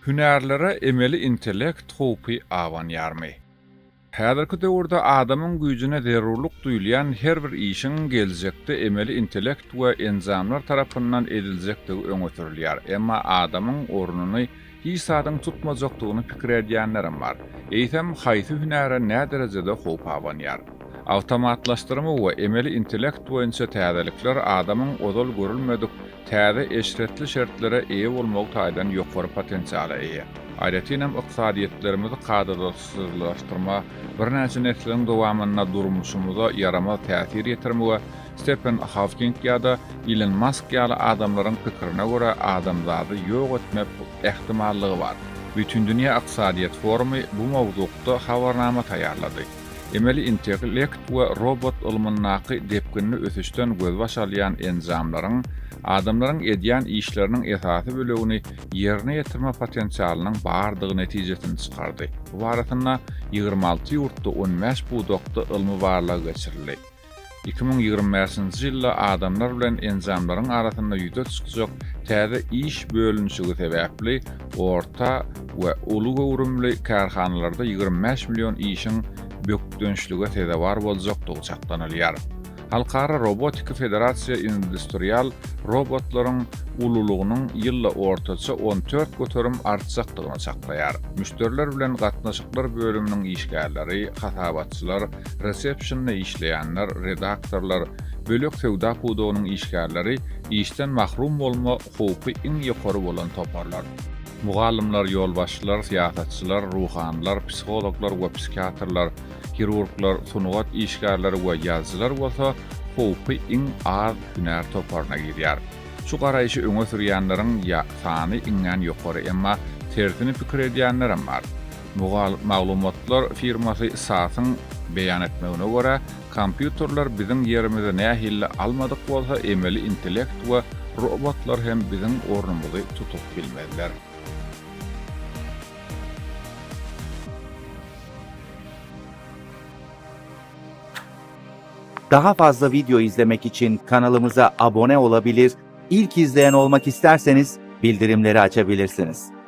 Hünärlere emeli intellekt howpy abanýarmy? Häzirki döwürde adamyň güýjüne zerurlyk duýulýan her bir işiň geljekde emeli intellekt we enjamlar tarapyndan ediljekdigi öňe sürülýär. Emma adamyň ornuny hiç zadyň tutmajakdygyny pikir edýänlerem bar. Eýsem, haýsy hünäre näderejede howp abanýar? Awtomatlaşdyrma we emeli intellekt boýunça täzelikler adamyň ozal görülmedik täze eşretli şertlere eýe bolmagy taýdan ýokary potensiala eýe. Aýratynam ykdysadyýetlerimizi kadasyzlaşdyrma, birnäçe nesliň dowamynda durmuşymyza ýaramaz täsir ýetirme we Stephen Hawking ýa-da Ilon Mask ýaly adamlaryň pikirine görä adamzady ýok etme ähtimallygy bar. Bütindünýä ykdysadyýet forumy bu mowzukda habarnama taýýarlady. Emeli intellekt we robot ylmyndaky depginli ösüşden gözbaş alýan enjamlaryň adamlaryň edýän işleriniň esasy bölegini ýerine ýetirme potensialynyň bardygy netijesini çykardy. Bu barasynda 26 ýurtda on bäş pudakda ylmy barlag geçirildi. 2025-nji ýylda adamlar bilen enjamlaryň arasynda ýüze çykjak täze iş bölünişigi sebäpli orta we uly göwrümli kärhanalarda 25 million işiň bökdençlige sezewar boljakdygy çaklanylýar. Halkara robotika federasiýa industrial robotlaryň ululygynyň ýylda ortaça 14% artjakdygyny çaklaýar. Müşderiler bilen gatnaşyklar bölüminiň işgärleri, hasabatçylar, resepşnde işleýänler, redaktorlar, bölek söwda pudagynyň işgärleri işden mahrum bolma howpy iň ýokary bolan toparlar. Mugallymlar, ýolbaşçylar, syýasatçylar, ruhanylar, psihologlar we psihiatrlar, hirurglar, sungat işgärleri we ýazyjylar bolsa howpy iň az hünär toparyna girýär. Şu garaýşy öňe sürýänleriň sany iňňän ýokary, emma tersini pikir edýänlerem bar. Mugal maglumatlar firmasy SAS-yň beýan etmegine görä, kompýuterler biziň ýerimizi nähili almadyk bolsa, emeli intellekt we robotlar hem biziň ornumyzy tutup bilmezler. Daha fazla video izlemek için kanalımıza abone olabilir, ilk izleyen olmak isterseniz bildirimleri açabilirsiniz.